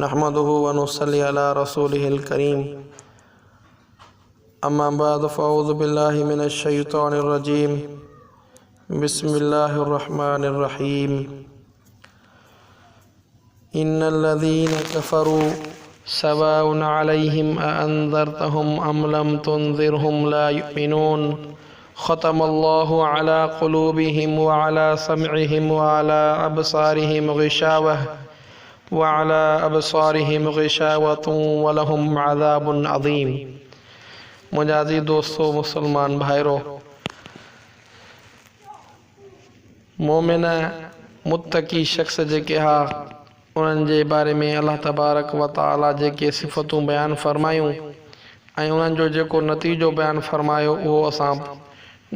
نحمده ونصلي على رسوله الڪريم اما بعد فاعوذ بالله من الشيطان الرجيم بسم الله الرحمن الرحيم ان الذين كفروا سواء عليهم أأنذرتهم أم لم تنذرهم لا يؤمنون ختم الله على قلوبهم وعلى سمعهم وعلى أبصارهم غشاوة وعلى أبصارهم غشاوة ولهم عذاب عظيم منهنجا عزيز دوستو مسلمان ڀائرو مؤمن متقي شخص جيڪي ها انهن جي باري ۾ الله تبارڪ و تعالي جيڪي صفتون بيان فرمايون ۽ انهن جو جيڪو نتيجو بيان فرمايو اهو اسان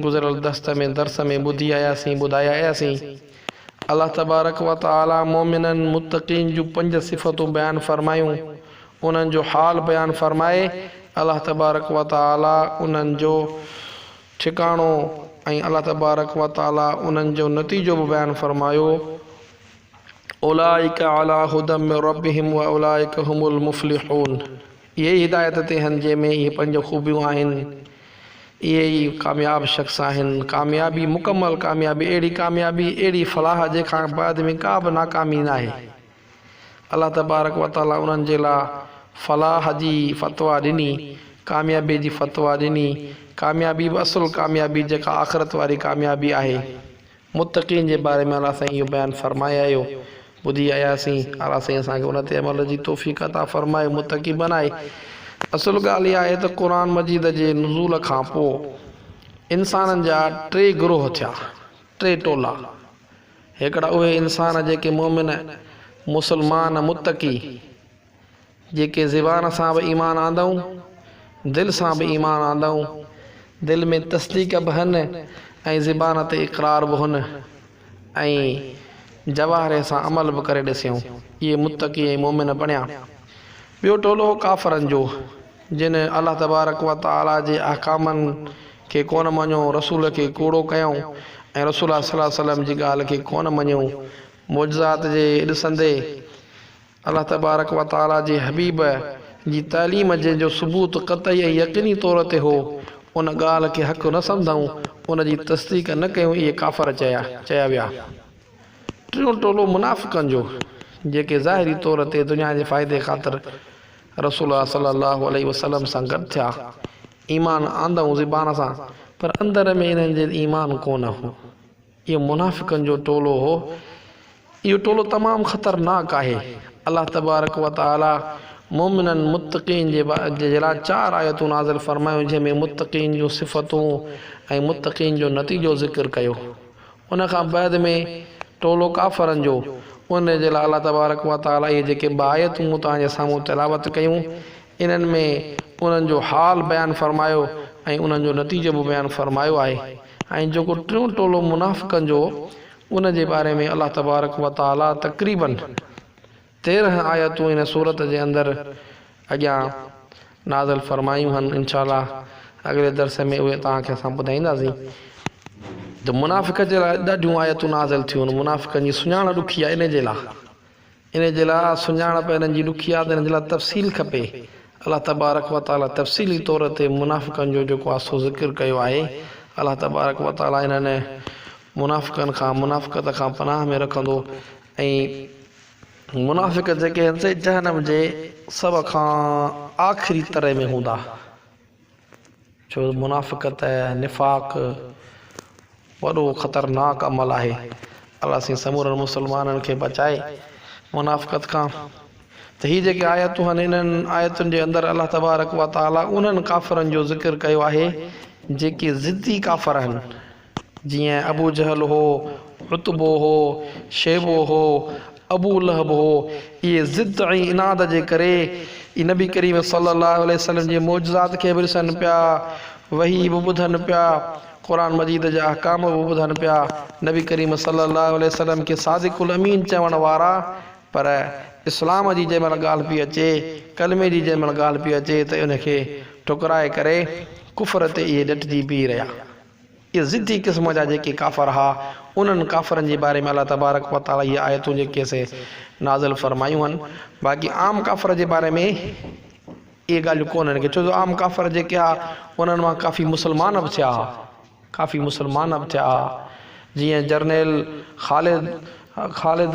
گذريل دست ۾ درس ۾ ٻڌي آياسين ٻڌائي آياسين. الله تبارڪ و تعالي مؤمنن متقين جون پنج صفتون بيان فرمايون انهن جو حال بيان فرمائي الله تبارڪ و تعالي انهن جو ٺڪاڻو ۽ الله تبارڪ و تعالي انهن جو نتيجو به بيان فرمايو، اولئک علي هدي من ربهم واولئک هم المفلحون اهي ئي هدايت تي هن جنهن ۾ اهي پنج خوبيون آهن، اهي ئي ڪامياب شخص آهن، ڪاميابي مڪمل ڪاميابي اهڙي ڪاميابي اهڙي فلاح جنهن کان بعد ۾ ڪا به ناڪامي ناهي. الله تبارڪ و تعالي انهن جي لاء فلاح جي فتويٰ ڏني، ڪاميابي جي فتويٰ ڏني، ڪاميابي به اصل ڪاميابي جيڪا آخرت واري ڪاميابي آهي. متقين جي باري ۾ الله سائين اهو بيان فرمائي آيو، ٻڌي آياسين، الله سائين اسان کي ان تي عمل جي توفيق عطا فرمائي متقي بنائي. اصل ڳالهه اها آهي ته قرآن مجيد جي نزول کان پوء انسانن جا ٽي گروهه ٿيا، ٽي ٽولا. هڪڙا اهي انسان جيڪي مؤمن، مسلمان، متقي، جيڪي زبان سان به ايمان آندائون، دل سان به ايمان آندائون، دل ۾ تصديق به هن ۽ زبان تي اقرار به هن ۽ جوارح سان عمل به ڪري ڏسيائون، اهي متقي ۽ مؤمن بڻيا. ٻيو ٽولو هو ڪافرن جو، جن الله تبارڪ و تعاليٰ جي احڪامن کي ڪونه مڃيو، رسول کي ڪوڙو ڪيائون ۽ رسول الله صلي الله عليه وسلم جي ڳالهه کي ڪونه مڃيائون، معجزات جي ڏسندي الله تبارڪ و تعاليٰ جي حبيب جي تعليم جنهن جو ثبوت قطعي ۽ يقيني طور تي هو، ان ڳالهه کي حق نه سمجهائون، ان جي تصديق نه ڪيائون اهي ڪافر چيا چيا ويا. ٽيون ٽولو منافقن جو، جيڪي ظاهري طور تي دنيا جي فائدي خاطر رسول الله صلي الله عليه وسلم سان گڏ ٿيا، ايمان آندائون زبان سان، پر اندر ۾ انهن جي ايمان ڪونه هو. اهو منافقن جو ٽولو هو. اهو ٽولو تمام خطرناڪ آهي. الله تبارڪ و تعالي مؤمنن متقين جي جي لاء چار آيتون نازل فرمايون جنهن ۾ متقين جون صفتون ۽ متقين جو نتيجو ذڪر ڪيو. ان کان بعد ۾ ٽولو ڪافرن جو، ان جي لاء الله تبارڪ و تعالي اهي جيڪي ٻه آيتون مون توهان جي سامهون تلاوت ڪيون، انهن ۾ انهن جو حال بيان فرمايو ۽ انهن جو نتيجو به بيان فرمايو آهي ۽ جيڪو ٽيون ٽولو منافقن جو ان جي باري ۾ الله تبارڪ و تعالي تقريباً 13 آيتون ان سورت جي اندر اڳيان نازل فرمايون هن انشاء الله اڳلي درس ۾ اهي توهان کي اسان ٻڌائينداسين ته منافق جي لاء ڏاڍيون آيتون نازل ٿيون آهن منافقن جي سڃاڻ ڏکي آهي ان جي لاء ان جي لاء سڃاڻپ انهن جي ڏکي آهي ته ان جي لاء تفصيل کپي الله تبارڪ وتعالي تفصيلي طور تي منافقن جو جيڪو آهي سو ذڪر ڪيو آهي الله تبارڪ وتعالي انهن منافقن کان منافقت کان پناهه ۾ رکندو ۽ منافق جيڪي آهن سي جهنم جي سڀ کان آخري تري ۾ هوندا ڇو منافقت نفاق وڏو خطرناڪ عمل آهي الله سائين سمورن مسلمانن کي بچائي منافقت کان ته هي جيڪي آيتون آهن انهن آيتن جي اندر الله تبارڪ وتعالي انهن ڪافرن جو ذڪر ڪيو آهي جيڪي ضدي ڪافر آهن جيئن ابو جهل هو، عتبو هو، شيبو هو، ابو لهب هو، اهي ضد ۽ عناد جي ڪري ئي نبي ڪريم صلّي الله عليه وسلّم جي معجزات کي به ڏسن پيا، وحي به ٻڌن پيا، قرآن مجيد جا احڪام به ٻڌن پيا، نبي ڪريم صلّي الله عليه وسلّم کي صادق الامين چوڻ وارا پر اسلام جي جنهن مهل ڳالهه پئي اچي، ڪلمي جي جنهن مهل ڳالهه پئي اچي ته ان کي ٺڪرائي ڪري ڪفر تي اهي ڏٽجي بيهي رهيا. اهي ضدي قسم جا جيڪي ڪافر ها، انهن ڪافرن جي باري ۾ الله تبارڪ و تعاليٰ اهي آيتون جيڪي سي نازل فرمايون هن. باقي عام ڪافر جي باري ۾ اهي ڳالهيون ڪونهن ڪي ڇو جو عام ڪافر جيڪي ها انهن مان ڪافي مسلمان به ٿيا ها، ڪافي مسلمان به ٿيا ها. جيئن جرنيل خالد خالد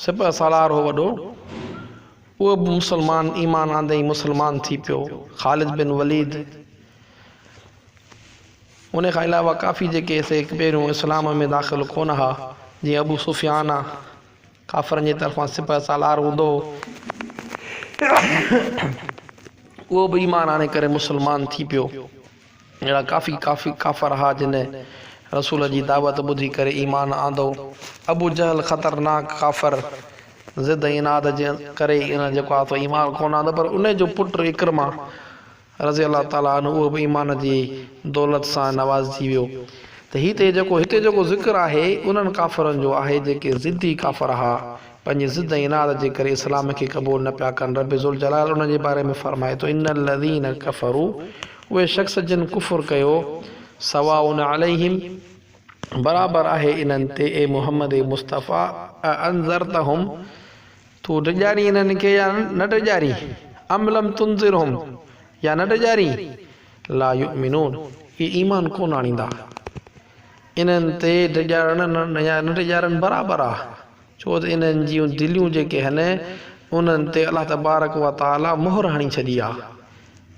سپهه سالار هو وڏو، اهو به مسلمان ايمان آندئين مسلمان ٿي پيو، خالد بن وليد، ان کان علاوه ڪافي جيڪي سي پهريون اسلام ۾ داخل ڪونه ها، جيئن ابو سفيان آ، ڪافرن جي طرفان سپهه سالار هوندو هو، اهو به ايمان آڻي ڪري مسلمان ٿي پيو. اهڙا ڪافي ڪافي ڪافر ها جن رسول جي دعوت ٻڌي ڪري ايمان آندو. ابو جهل خطرناڪ ڪافر ضد ۽ عناد جي ڪري ان جيڪو آهي سو ايمان ڪونه آندو پر ان جو پٽ عڪرمه رضي الله تعالٰي عنه اهو به ايمان جي دولت سان نوازجي ويو ته هي ته جيڪو هتي جيڪو ذڪر آهي انهن ڪافرن جو آهي جيڪي ضدي ڪافر ها پنهنجي ضد ۽ عناد جي ڪري اسلام کي قبول نه پيا ڪن رب ذوالجلال انهن جي باري ۾ فرمائي ٿو ان الذين ڪفروا اهي شخص جن ڪفر ڪيو سواء عليهم برابر آهي انهن تي اي محمد مصطفيٰ اانذرتهم تون ڊيڄارين انهن کي يا نه ڊيڄارين ام لم تنذرهم يا نه ڊيڄارين لا يؤمنون اهي ايمان ڪونه آڻيندا انهن تي ڊيڄارڻ يا نه ڊيڄارڻ برابر آهي ڇو ته انهن جون دليون جيڪي هن، انهن تي الله تبارڪ و تعاليٰ مهر هڻي ڇڏي آهي.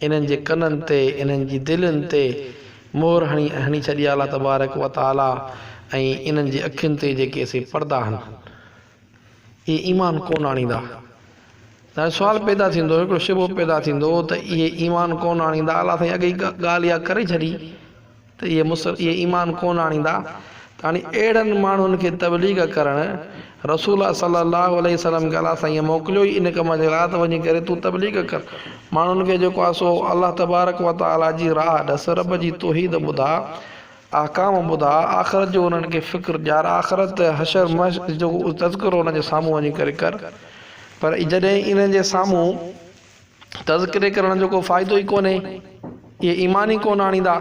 انهن جي ڪنن تي، انهن جي دلين تي مهر هڻي هڻي ڇڏي آهي الله تبارڪ و تعاليٰ ۽ انهن جي اکين تي جيڪي سي پردا هن. اهي ايمان ڪونه آڻيندا. ته هاڻي سوال پيدا ٿيندو، هڪڙو شبهو پيدا ٿيندو ته اهي ايمان ڪونه آڻيندا، الله سائين اڳي ئي ڳالهه اها ڪري ڇڏي. ته اهي مسل اهي ايمان ڪونه آڻيندا ته هاڻي اهڙن ماڻهن کي تبليغ ڪرڻ رسول الله صلي الله عليه وسلم کي الله سائينء موڪليو ئي ان ڪم جي لاء ته وڃي ڪري تون تبليغ ڪر ماڻهن کي جيڪو آهي سو الله تبارڪ و تعاليٰ جي راهه ڏس رب جي توحيد ٻڌاء احڪام ٻڌاء آخرت جو انهن کي فڪر ڏيار آخرت حشر محشر جو تذڪرو انهن جي سامهون وڃي ڪري ڪر پر جڏهن انهن جي سامهون تذڪري ڪرڻ جو ڪو فائدو ئي ڪونهي، اهي ايمان ئي ڪونه آڻيندا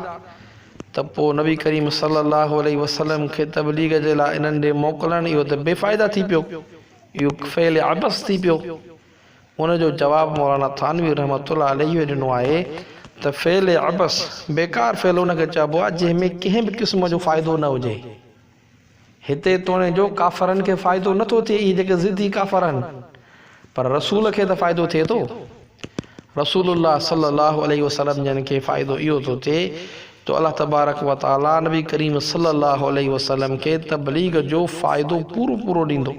ته پوء نبي ڪريم صلي الله عليه وسلم کي تبليغ جي لاء انهن ڏي موڪلڻ اهو ته بي فائده ٿي پيو، اهو فعل عبث ٿي پيو. ان جو جواب مولانا ٿانوي رحمة الله عليه ڏنو آهي ته فعل عبث، بيڪار فعل ان کي چئبو آهي جنهن ۾ ڪنهن به قسم جو فائدو نه هجي. هتي توڻي جو ڪافرن کي فائدو نه ٿو ٿئي اهي جيڪي ضدي ڪافر آهن پر رسول کي ته فائدو ٿئي ٿو. رسول الله صلي الله عليه وسلم جن کي فائدو اهو ٿو ٿئي جو الله تبارڪ و تعالي نبي ڪريم صلي الله عليه وسلم کي تبليغ جو فائدو پورو پورو ڏيندو.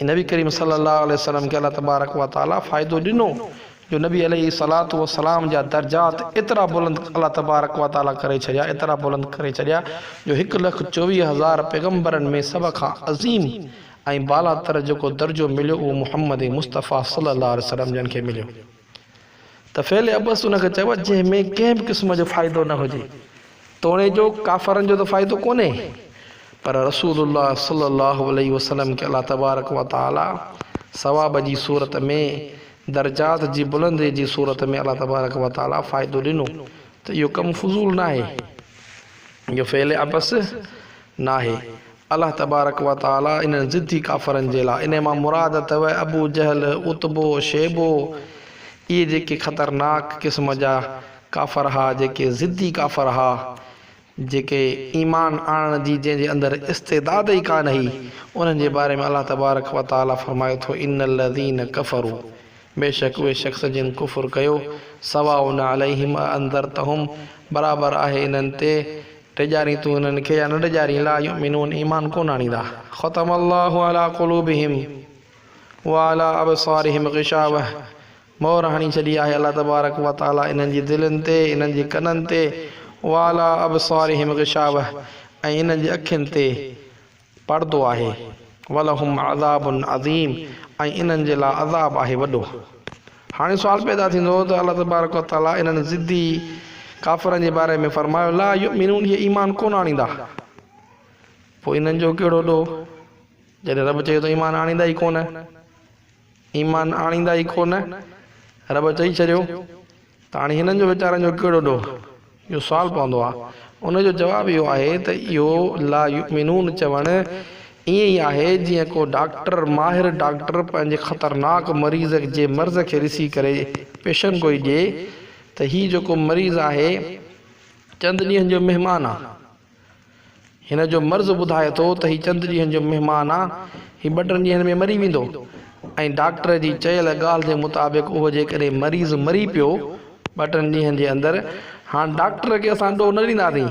نبي ڪريم صلّي الله عليه وسلّم کي الله تبارڪ و تعاليٰ فائدو ڏنو جو نبي عليه الصلوة والسلام جا درجات ايترا بلند الله تبارڪ و تعاليٰ ڪري ڇڏيا ايترا بلند ڪري ڇڏيا جو هڪ لک 24 هزار پيغمبرن ۾ سڀ کان عظيم ۽ بالاتر جيڪو درجو مليو اهو محمد مصطفيٰ صلّي الله عليه وسلّم جن کي مليو. ته فعل عبث ان کي چئبو آهي جنهن ۾ ڪنهن به قسم جو فائدو نه هجي. توڻي جو ڪافرن جو ته فائدو ڪونهي پر رسول الله صلي الله عليه وسلم کي الله تبارڪ و تعالي ثواب جي صورت ۾ درجات جي بلندي جي صورت ۾ الله تبارڪ و تعالي فائدو ڏنو ته اهو ڪم فضول ناهي اهو فعل عبث ناهي. الله تبارڪ و تعالي انهن ضدي ڪافرن جي لاء، انهي مان مراد اٿئو ابو جهل، عتبو، شيبو، اهي جيڪي خطرناڪ قسم جا ڪافر ها، جيڪي ضدي ڪافر ها، جيڪي ايمان آڻڻ جي جنهن جي اندر استعداد ئي ڪانه هئي، انهن جي باري ۾ الله تبارڪ و تعالي فرمائي ٿو، ان الذين ڪفروا بيشڪ اهي شخص جن ڪفر ڪيو، سواء عليهم اانذرتهم برابر آهي انهن تي ڊيڄارين تون انهن کي يا نه ڊيڄارين، لا يؤمنون ايمان ڪونه آڻيندا. ختم الله علي قلوبهم وعلي ابصارهم غشاوه مهر هڻي ڇڏي آهي الله تبارڪ و تعالي انهن جي دلين تي، انهن جي ڪنن تي، وعلي ابصارهم غشاوه ۽ انهن جي اکين تي پردو آهي، ولهم عذاب عظيم ۽ انهن جي لاء عذاب آهي وڏو. هاڻي سوال پيدا ٿيندو ته الله تبارڪ و تعالي انهن ضدي ڪافرن جي باري ۾ فرمايو لا يؤمنون اهي ايمان ڪونه آڻيندا پوء انهن جو ڪهڙو ڏوهه جڏهن رب چيو ته ايمان آڻيندا ئي ڪونه ايمان آڻيندا ئي ڪونه رب چئي ڇڏيو. ته هاڻي هنن جو ويچارن جو ڪهڙو ڏوهه؟ اهو سوال پوندو آهي. ان جو جواب اهو آهي ته اهو لا يؤمنون چوڻ ائين ئي آهي جيئن ڪو ڊاڪٽر، ماهر ڊاڪٽر پنهنجي خطرناڪ مريض جي مرض کي ڏسي ڪري پيشن گوئي ڏئي ته هي جيڪو مريض آهي چند ڏينهن جو مهمان آ. هن جو مرض ٻڌائي ٿو ته هي چند ڏينهن جو مهمان آ، هي ٻه ٽن ڏينهن ۾ مري ويندو ۽ ڊاڪٽر جي چيل ڳالهه جي مطابق اهو جيڪڏهن مريض مري پيو ٻه ٽن ڏينهن جي اندر، هاڻ ڊاڪٽر کي اسان ڏوهه نه ڏينداسين،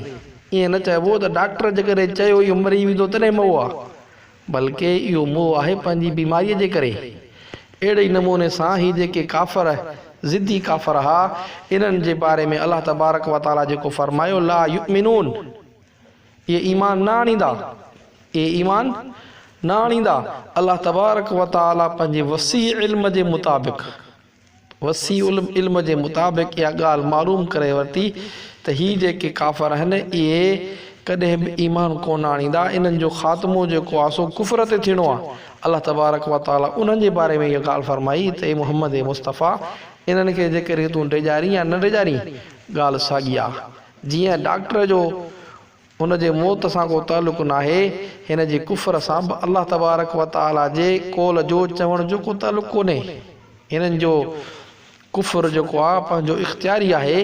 ائين نه چئبو ته ڊاڪٽر جيڪڏهن چيو اهو مري ويندو تڏهن مئو آ، بلڪه اهو مئو آهي پنهنجي بيماريء جي ڪري. اهڙي ئي نموني سان هي جيڪي ڪافر، ضدي ڪافر ها، انهن جي باري ۾ الله تبارڪ و تعاليٰ جيڪو فرمايو، لا يؤمنون، اهي ايمان نه آڻيندا، اهي ايمان نه آڻيندا، الله تبارڪ و تعاليٰ پنهنجي وسيع علم جي مطابق، وسيع العلم جي مطابق اها ڳالهه معلوم ڪري ورتي ته هي جيڪي ڪافر آهن اهي ڪڏهن به ايمان ڪونه آڻيندا انهن جو خاتمو جيڪو آهي سو ڪفر تي ٿيڻو آهي الله تبارڪ و تعالي انهن جي باري ۾ اها ڳالهه فرمائي ته اي محمد مصطفيٰ انهن کي جيڪڏهن تون ڊيڄارين يا نه ڊيڄارين ڳالهه ساڳي آهي جيئن ڊاڪٽر جو هن جي موت سان ڪو تعلق ناهي، هن جي ڪفر سان به الله تبارڪ و تعاليٰ جي قول جو چوڻ جو ڪو تعلق ڪونهي. هنن جو ڪفر جيڪو آ پنهنجو اختياري آهي،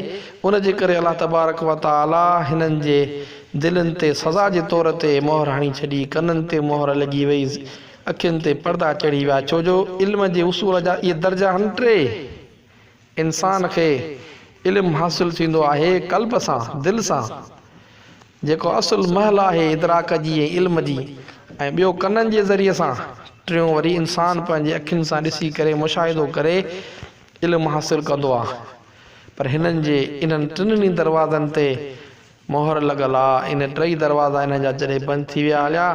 ان جي ڪري الله تبارڪ و تعاليٰ هنن جي دلين تي سزا جي طور تي مهر هڻي ڇڏي، ڪنن تي مهر لڳي وئي، اکين تي پردا چڙهي ويا، ڇو جو علم جي اصول جا اهي درجا آهن ٽي. انسان کي علم حاصل ٿيندو آهي قلب سان، دل سان، جيڪو اصل محل آهي ادراڪ جي ۽ علم جي ۽ ٻيو ڪنن جي ذريعي سان، ٽيون وري انسان پنهنجي اکين سان ڏسي ڪري مشاهدو ڪري علم حاصل ڪندو آهي پر هنن جي انهن ٽنهي دروازن تي مهر لڳل آ، انهي ٽئي دروازا انهن جا جڏهن بند ٿي ويا هليا،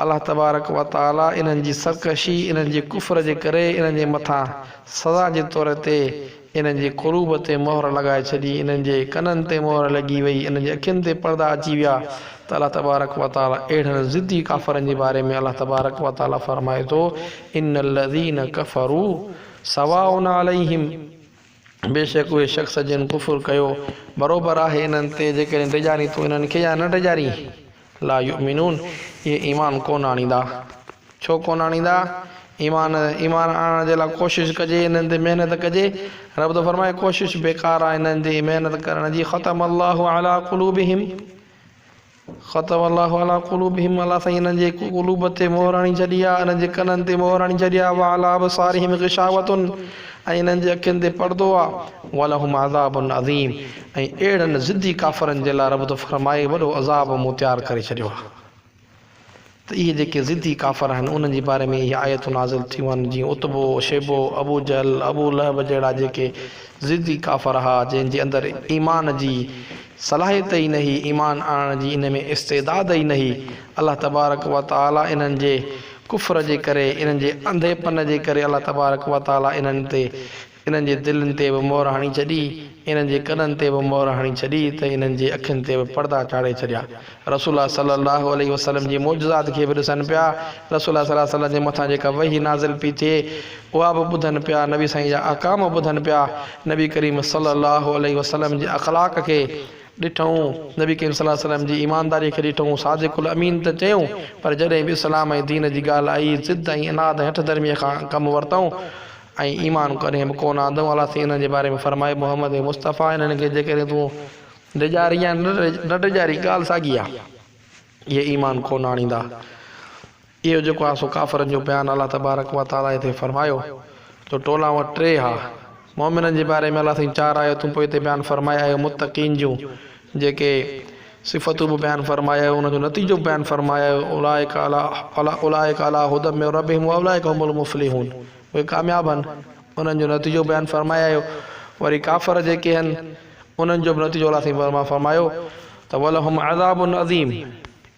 الله تبارڪ و تعالي انهن جي سرڪشي، انهن جي ڪفر جي ڪري انهن جي مٿان سزا جي طور تي انهن جي قلوب تي مهر لڳائي ڇڏي، انهن جي ڪنن تي مهر لڳي وئي، انهن جي اکين تي پردا اچي ويا ته الله تبارڪ و تعالي اهڙن ضدي ڪافرن جي باري ۾ الله تبارڪ و تعالي فرمائي ٿو، ان الذين ڪفروا سواء عليهم. بيشڪ اهي شخص جن ڪفر ڪيو، بروبر آهي انهن تي جيڪڏهن ڊيڄارين تون انهن کي يا نه ڊيڄارين، لا يؤمنون، اهي ايمان ڪونه آڻيندا. ڇو ڪونه آڻيندا؟ ايمان، ايمان آڻڻ جي لاء ڪوشش ڪجي، انهن تي محنت ڪجي. رب ٿو فرمائي، ڪوشش بيڪار آهي انهن جي محنت ڪرڻ جي، ختم الله علي قلوبهم. ختم الله علي قلوبهم الله سائين انهن جي قلوب تي مهر هڻي ڇڏي آهي انهن جي ڪنن تي مهر هڻي ڇڏي آهي وعلي ابصارهم غشاوة ۽ انهن جي اکين تي پردو آهي ولهم عذاب عظيم ۽ اهڙن ضدي ڪافرن جي لاء رب ٿو فرمائي وڏو عذاب مون تيار ڪري ڇڏيو آهي. ته اهي جيڪي ضدي ڪافر آهن انهن جي باري ۾ اهي آيتون نازل ٿيون آهن جيئن عتبو، شيبو، ابو جهل، ابو لهب جهڙا جيڪي ضدي ڪافر ها جنهن جي اندر ايمان جي صلاحيت ئي نه هئي ايمان آڻڻ جي انهن ۾ استعداد ئي نه هئي الله تبارڪ و تعالي انهن جي ڪفر جي ڪري انهن جي انڌي پن جي ڪري الله تبارڪ و تعالي انهن تي انهن جي دلين تي به مهر هڻي ڇڏي، انهن جي ڪنن تي به مهر هڻي ڇڏي ته انهن جي اکين تي به پردا چاڙهي ڇڏيا. رسول الله صلي الله عليه وسلم جي معجزات کي به ڏسن پيا، رسول الله صلي الله عليه وسلم جي مٿان جيڪا وحي نازل پئي ٿئي اها به ٻڌن پيا، نبي سائين جا احڪام ٻڌن پيا، نبي ڪريم صلي الله عليه وسلم جي اخلاق کي ڏٺئون، نبي ڪريم صلي الله عليه وسلم جي ايمانداري کي ڏٺئون، صادق الامين ته چيئون پر جڏهن به اسلام ۽ دين جي ڳالهه آئي ضد ۽ عناد ۽ هٺ ڌرميء کان ڪم ورتائون. ۽ ايمان ڪڏهن به ڪونه آندائون الله سائين انهن جي باري ۾ فرمايو محمد ۽ مصطفيٰ انهن کي جيڪڏهن تون ڊيڄارين يا نه ڊيڄارين ڳالهه ساڳي آهي اهي ايمان ڪونه آڻيندا اهو جيڪو آهي سو ڪافرن جو بيان الله تبارڪ و تعاليٰ هتي فرمايو ته ٽولائون ٽي ها مؤمنن جي باري ۾ الله سائين چار آيتون پوئتي بيان فرمائي آيو متقين جون جيڪي صفتون به بيان فرمايو ان جو نتيجو به بيان فرمايو اولئڪ اولئڪ علي هدي من ربهم واولئڪ هم المفلحون اهي ڪامياب آهن انهن جو نتيجو بيان فرمايو وري ڪافر جيڪي آهن انهن جو به نتيجو الله سائين فرمايو ته ولهم عذاب عظيم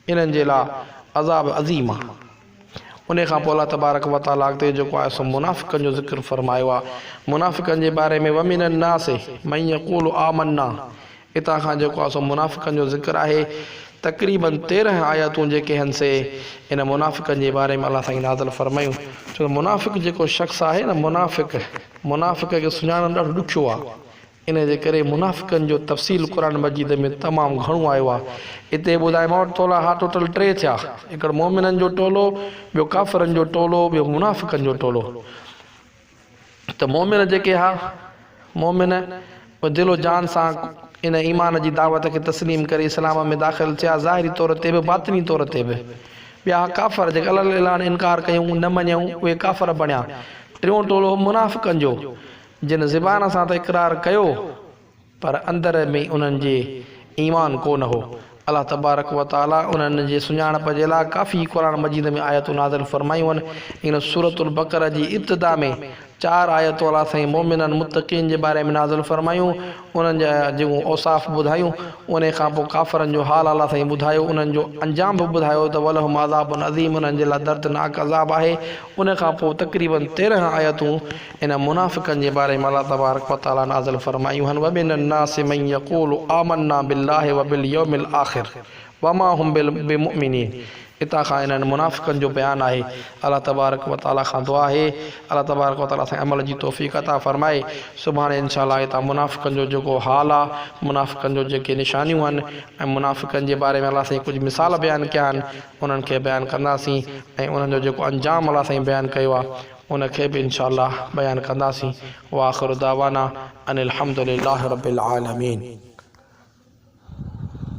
انهن جي لاء عذاب عظيم آهي انهي کان پوء الله تبارڪ و تعالي اڳتي جيڪو آهي سو منافقن جو ذڪر فرمايو آهي منافقن جي باري ۾ ومن الناس من يقول آمنا اتان کان جيڪو آهي سو منافقن جو ذڪر آهي تقريباً 13 آيتون جيڪي هن سي ان منافقن جي باري ۾ الله سائين نازل فرمايون ڇو ته منافق جيڪو شخص آهي نه منافق منافق کي سڃاڻڻ ڏاڍو ڏکيو آهي. ان جي ڪري منافقن جو تفصيل قرآن مجيد ۾ تمام گهڻو آيو آهي. اتي ٻڌايومانو ٽولا ها ٽوٽل ٽي ٿيا. هڪڙو مؤمنن جو ٽولو، ٻيو ڪافرن جو ٽولو، ٻيو منافقن جو ٽولو. ته مؤمن جيڪي ها، مؤمن به دل و جان سان ان ايمان جي دعوت کي تسليم ڪري اسلام ۾ داخل ٿيا، ظاهري طور تي به باطني طور تي به. ٻيا ها ڪافر جيڪي علي الاعلان انڪار ڪيائون، نه مڃيائون، اهي ڪافر بڻيا. ٽيون ٽولو هو منافقن جو، جن زبان سان ته اقرار ڪيو پر اندر ۾ انهن جي ايمان ڪو نه هو. الله تبارڪ و تعالي انهن جي سڃاڻپ جي لاء ڪافي قرآن مجيد ۾ آيتون نازل فرمايون آهن. ان سورة البقره جي ابتدا ۾ چار آيتون الله سائين مؤمنن متقين جي باري ۾ نازل فرمايون انهن جا جون اوصاف ٻڌايون انهي کان پوء ڪافرن جو حال الله سائين ٻڌايو انهن جو انجام به ٻڌايو ته ولهم عذاب عظيم انهن جي لاء دردناڪ عذاب آهي ان کان پوء تقريباً 13 آيتون ان منافقن جي باري ۾ الله تبارڪ و تعاليٰ نازل فرمايون آهن، ومن الناس من يقول آمنا بالله وباليوم الاخر وما هم بمؤمنين اتان کان انهن منافقن جو بيان آهي. الله تبارڪ و تعاليٰ کان دعا آهي الله تبارڪ و تعاليٰ اسان کي عمل جي توفيق عطا فرمائي. سڀاڻي انشاء الله اتان منافقن جو جيڪو حال آهي، منافقن جو جيڪي نشانيون آهن ۽ منافقن جي باري ۾ الله سائين ڪجهه مثال بيان ڪيا آهن انهن کي بيان ڪنداسين ۽ انهن جو جيڪو انجام الله سائين بيان ڪيو آهي ان کي به انشاء الله بيان ڪنداسين واخر دعوانا ان الحمد لله رب العالمين.